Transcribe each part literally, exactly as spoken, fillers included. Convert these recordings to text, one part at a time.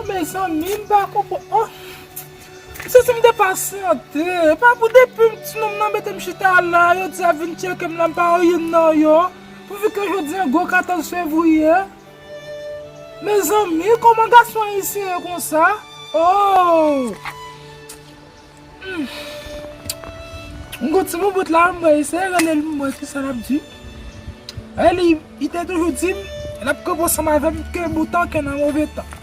Mezanmi, m pa konprann. Oh. Se si m te pasyante. E pa pou depi ti nonm nan mete m chita la, yo di ap vin tcheke m la, m pa anyen nan yo. Pouvi ke jodi a gwo katòz fevriye. Mezanmi, kòman gason ayisyen ye konsa? Oh! Hmm. M gon ti bout la, m eseye rele l, m wè kisa l ap di. E li, li te toujou di m, l ap kanpe ansanm avè m, ke bon tan ke nan move tan.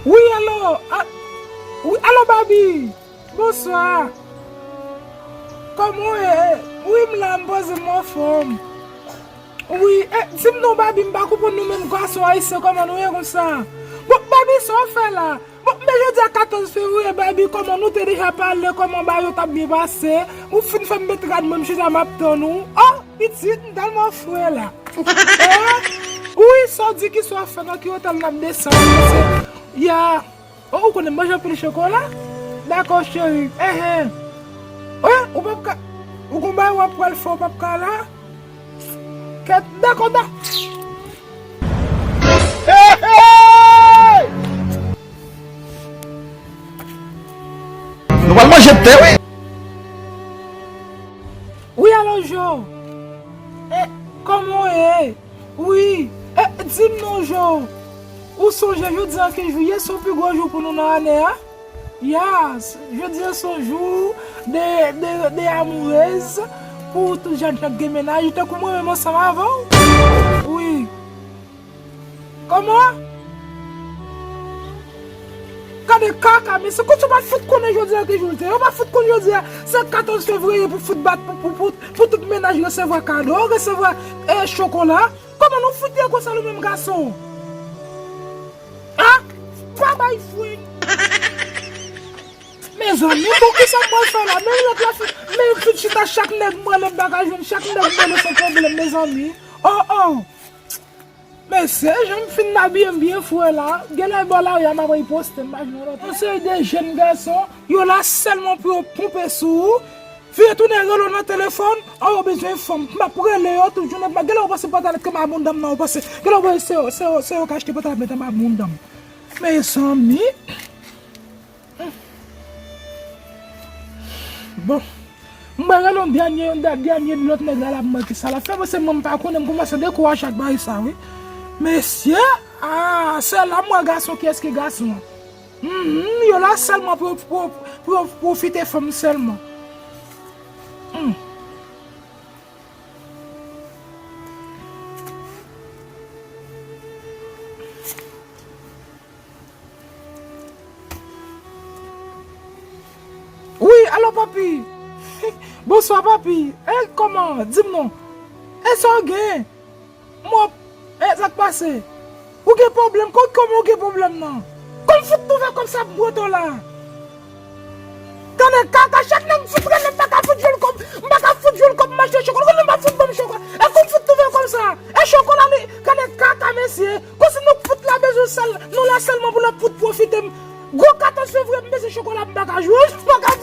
Wi, alo, a, wi, alo, Babi. Bonswa. Kòman w ye? Wi, m la, m poze m anfòm. Wi, e, di m non, Babi, m pa konprann nou menm gason ayisyen, kòman nou ye konsa? Bon, Babi, sa w fè la? Bon, men jodi a katòz fevriye, Babi, kòman nou te deja pale, kòman bagay yo t ap byen pase? Ou fin fè m met rad mwen, m chita m ap tann ou. Oh, pitit, m tèlman fre la. Eh? Wi, sa w di ki sa w ap fè nan ki otèl n ap desann, mesye? Ya. Oh, ou konnen m manje anpil chokola? Dakò, cheri. Enhen. Wi, ou p ap ka, ou gon bagay w ap pral fè, ou p ap ka la? Kèt, dakò, da. Nou pral manje tè, wi. Wi, alo, Jo. E, kòman w ye? Wi. E, di m non, Jo. Ou sonje jodi a kenz jiyè, se yon pi gwo jou pou nou nan ane a? Yes, jodi a se yon jou de, de, de amourez pou tout jèn fi k gen mennaj, tankou mwen menm ansanm avè w. Wi. Kòman? Gade kaka, mesye, kot yo pa t fout konnen jodi a ki jou l te ye? Yo pa fout konn jodi a se katòz fevriye pou fout bat, pou, pou, pou, pou tout mennaj resevwa kado, resevwa, eh, chokola. Kòman nou fout ye konsa nou menm gason? Ah, pa bay fwing. Mezanmi, bon, kisa m pral fè la? Men lòt la, men fin chita, chak nèg m rele m pa ka jwenn, chak nèg m rele se pwoblèm, mezanmi. Oh, oh. Mesye, jan m fin abiye m byen fre la, genlè bò lari a m ap riposte, m pa jwenn lòt. Yon seri de jèn gason, yo la sèlman pou yo ponpe sou ou. Vire tounen rele w nan telefòn, oh, yo bezwen fanm. M ap rele yo tout jounen, genlè w panse pantalèt ke m ap bounda m nan, w panse, genlè w panse se yo, se yo, se yo k achte pantalèt met anba bounda m. Mezanmi. Bon. M pral rele yon dènye, yon dè-, dènye lòt nèg la, l ap mwen ki sa l ap fè, paske mwen m pa konnen, m kòmanse dekouraje ak bagay sa, wi. Mesye, ah, se la m wè gason, kiyès ki gason an. Mhm, yo la sèlman pou, pou, pou, pou pwofite fanm sèlman. Hmm. Wi, alo, papi. Bonswa, papi. E, kòman? Di m non. E sa w gen? Mwen, e, sa k pase? Ou gen pwoblèm? Kò-, kòman ou gen pwoblèm nan? Kòm fout twouve kòb sa m pote w la. Tande kaka, chak nèg m fout rele, m pa ka fout jwenn kòb, m pa ka fout jwenn kòb m achte chokola, ou konnen m pa fout ban m chokola. E kòm fout twouve kòb sa? E chokola li, tande kaka, mesye. Kòmsi nou fout la bezwen sèl, nou la sèlman pou n ap fout pwofite m. Gwo katòz fevriye, m bezwen chokola, m pa ka jwenn, m pa ka